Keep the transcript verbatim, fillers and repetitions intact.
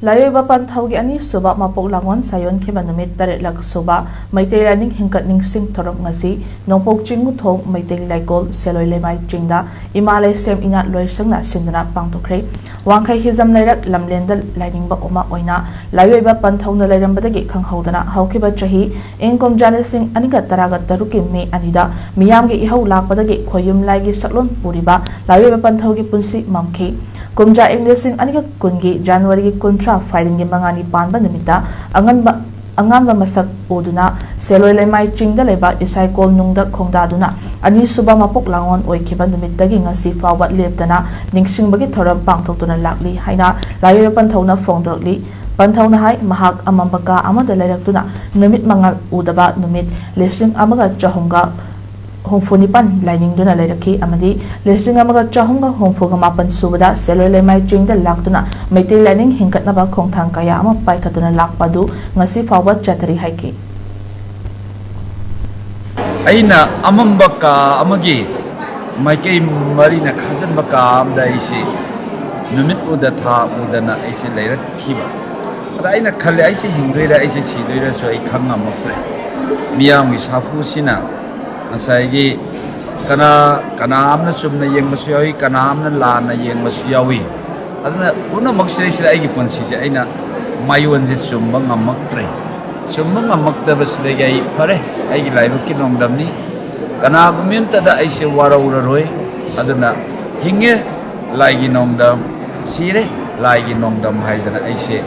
ꯂꯥꯏꯑꯣꯏꯕ ꯄꯟꯊꯧꯒꯤ ꯑꯅꯤꯁꯨꯕ ꯃꯄꯣꯛ ꯂꯥꯡꯑꯣꯟ ꯁꯥꯏꯑꯣꯟꯈꯤꯕ ꯅꯨꯃꯤꯠ ꯇꯔꯦꯠꯂꯛ ꯁꯨꯕ ꯃꯩꯇꯩ ꯂꯥꯏꯅꯤꯡ ꯍꯤꯡꯀꯠ ꯅꯤꯡꯁꯤꯡ ꯊꯧꯔꯝ ꯉꯁꯤ ꯅꯣꯡꯄꯣꯛ ꯆꯤꯡꯃꯨꯊꯣꯡ ꯃꯩꯇꯩ ꯂꯩꯀꯣꯜ ꯁꯦꯂꯣꯏ ꯂꯩꯃꯥꯏ ꯆꯤꯡꯗ ꯏꯃꯥ ꯂꯩꯁꯦꯝ ꯏꯅꯥꯠ ꯂꯣꯏꯁꯪꯅ ꯁꯤꯟꯗꯨꯅ ꯄꯥꯡꯊꯣꯛꯈ꯭ꯔꯦ꯫ ꯋꯥꯡꯈꯩ ꯍꯤꯖꯝ ꯂꯩꯔꯛ ꯂꯝꯂꯦꯟꯗ ꯂꯥꯏꯅꯤꯡꯕ ꯑꯃ ꯑꯣꯏꯅ ꯂꯥꯏꯑꯣꯏꯕ ꯄꯟꯊꯧꯅ ꯂꯩꯔꯝꯕꯗꯒꯤ ꯈꯪꯍꯧꯗꯅ ꯍꯧꯈꯤꯕ ꯆꯍꯤ ꯏꯪ ꯀꯨꯝꯖꯥ ꯂꯤꯁꯤꯡ ꯑꯅꯤꯒ ꯇꯔꯥꯒ ꯇꯔꯨꯛꯀꯤ ꯃꯦ ꯑꯅꯤꯗ ꯃꯤꯌꯥꯝꯒꯤ ꯏꯍꯧ ꯂꯥꯛꯄꯗꯒꯤ ꯈꯣꯌꯨꯝ ꯂꯥꯏꯒꯤ ꯁꯛꯂꯣꯟ ꯄꯨꯔꯤꯕ ꯂꯥꯏꯑꯣꯏꯕ ꯄꯟꯊꯧꯒꯤ ꯄꯨꯟꯁꯤ ꯃꯝꯈꯤ꯫ ꯀꯨꯝꯖꯥ ꯏꯪ ꯂꯤꯁꯤꯡ ꯑꯅꯤꯒ ꯀꯨꯟꯒꯤ ꯖꯅꯋꯥꯔꯤꯒꯤ ꯀꯨꯟꯊ꯭ꯔꯥ ꯐꯥꯏꯔꯤꯡꯒꯤ ꯃꯉꯥꯅꯤ ꯄꯥꯟꯕ ꯅꯨꯃꯤꯠꯇ ꯑꯉꯟꯕ ꯑꯉꯥꯟꯕ ꯃꯁꯛ ꯎꯗꯨꯅ ꯁꯦꯂꯣꯏ ꯂꯩꯃꯥꯏ ꯆꯤꯡꯗ ꯂꯩꯕ ꯏꯁꯥꯏꯀꯣꯜ ꯅꯨꯡꯗ ꯈꯣꯡꯗꯥꯗꯨꯅ ꯑꯅꯤꯁꯨꯕ ꯃꯄꯣꯛ ꯂꯥꯡꯑꯣꯟ ꯑꯣꯏꯈꯤꯕ ꯅꯨꯃꯤꯠꯇꯒꯤ ꯉꯁꯤ ꯐꯥꯎꯕ ꯂꯦꯞꯇꯅ ꯅꯤꯡꯁꯤꯡꯕꯒꯤ ꯊꯧꯔꯝ ꯄꯥꯡꯊꯣꯛꯇꯨꯅ ꯂꯥꯛꯂꯤ ꯍꯥꯏꯅ ꯂꯥꯏꯑꯣꯏꯕ ꯄꯟꯊꯧꯅ ꯐꯣꯡꯗꯣꯔꯛꯂꯤ꯫ ꯄꯟꯊꯧꯅ ꯍꯥꯏ, ꯃꯍꯥꯛ ꯑꯃꯝꯕ ꯀꯥ ꯑꯃꯗ ꯂꯩꯔꯛꯇꯨꯅ ꯅꯨꯃꯤꯠ ꯃꯉꯥꯜ ꯎꯗꯕ ꯅꯨꯃꯤꯠ ꯂꯤꯁꯤꯡ ꯑꯃꯒ ꯆꯍꯨꯝꯒ ꯍꯨꯝꯐꯨ ꯅꯤꯄꯥꯟ ꯂꯥꯏꯅꯤꯡꯗꯨꯅ ꯂꯩꯔꯛꯈꯤ ꯑꯃꯗꯤ ꯂꯤꯁꯤꯡ ꯑꯃꯒ ꯆꯍꯨꯝꯒ ꯍꯨꯝꯐꯨꯒ ꯃꯥꯄꯟ ꯁꯨꯕꯗ ꯁꯦꯂꯣꯏ ꯂꯩꯃꯥꯏ ꯆꯤꯡꯗ ꯂꯥꯛꯇꯨꯅ ꯃꯩꯇꯩ ꯂꯥꯏꯅꯤꯡ ꯍꯤꯡꯒꯠꯅꯕ ꯈꯣꯡꯊꯥꯡ ꯀꯌꯥ ꯑꯃ ꯄꯥꯏꯈꯠꯇꯨꯅ ꯂꯥꯛꯄ ꯑꯗꯨ ꯉꯁꯤ ꯐꯥꯎꯕ ꯆꯠꯊꯔꯤ ꯍꯥꯏꯈꯤ꯫ ꯑꯩꯅ ꯑꯃꯝꯕ ꯀꯥ ꯑꯃꯒꯤ ꯃꯥꯏꯀꯩ ꯃꯔꯤꯅ ꯈꯥꯖꯤꯟꯕ ꯀꯥ ꯑꯃꯗ ꯑꯩꯁꯤ ꯅꯨꯃꯤꯠ ꯎꯗ ꯊꯥ ꯎꯗꯅ ꯑꯩꯁꯦ ꯂꯩꯔꯛꯈꯤꯕ꯫ ꯑꯗ ꯑꯩꯅ ꯈꯜꯂꯦ, ꯑꯩꯁꯦ ꯍꯤꯡꯗꯣꯏꯔꯥ, ꯑꯩꯁꯦ ꯁꯤꯗꯣꯏꯔꯥꯁꯨ ꯑꯩ ꯈꯪ ꯉꯝꯃꯛꯇ꯭ꯔꯦ꯫ ꯃꯤꯌꯥꯝꯒꯤ ꯁꯥꯐꯨꯁꯤꯅ ꯉꯁꯥꯏꯒꯤ ꯀꯅꯥ ꯀꯅꯥ ꯑꯃꯅ ꯆꯨꯝꯅ ꯌꯦꯡꯕꯁꯨ ꯌꯥꯎꯏ, ꯀꯅꯥ ꯑꯃꯅ ꯂꯥꯟꯅ ꯌꯦꯡꯕꯁꯨ ꯌꯥꯎꯏ꯫ ꯑꯗꯨꯅ ꯄꯨꯝꯅꯃꯛꯁꯤꯗꯩꯁꯤꯗ ꯑꯩꯒꯤ ꯄꯨꯟꯁꯤꯁꯦ ꯑꯩꯅ ꯃꯥꯏꯑꯣꯟꯁꯦ ꯆꯨꯝꯕ ꯉꯝꯃꯛꯇ꯭ꯔꯦ꯫ ꯆꯨꯝꯕ ꯉꯝꯃꯛꯇꯕꯁꯤꯗꯒꯤ ꯑꯩ ꯐꯔꯦ, ꯑꯩꯒꯤ ꯂꯥꯏꯕꯛꯀꯤ ꯅꯣꯡꯗꯝꯅꯤ, ꯀꯅꯥꯒꯨꯝꯕ ꯑꯃꯇꯗ ꯑꯩꯁꯦ ꯋꯥꯔꯧꯔꯔꯣꯏ꯫ ꯑꯗꯨꯅ ꯍꯤꯡꯉꯦ ꯂꯥꯏꯒꯤ ꯅꯣꯡꯗꯝ, ꯁꯤꯔꯦ ꯂꯥꯏꯒꯤ ꯅꯣꯡꯗꯝ ꯍꯥꯏꯗꯅ ꯑꯩꯁꯦ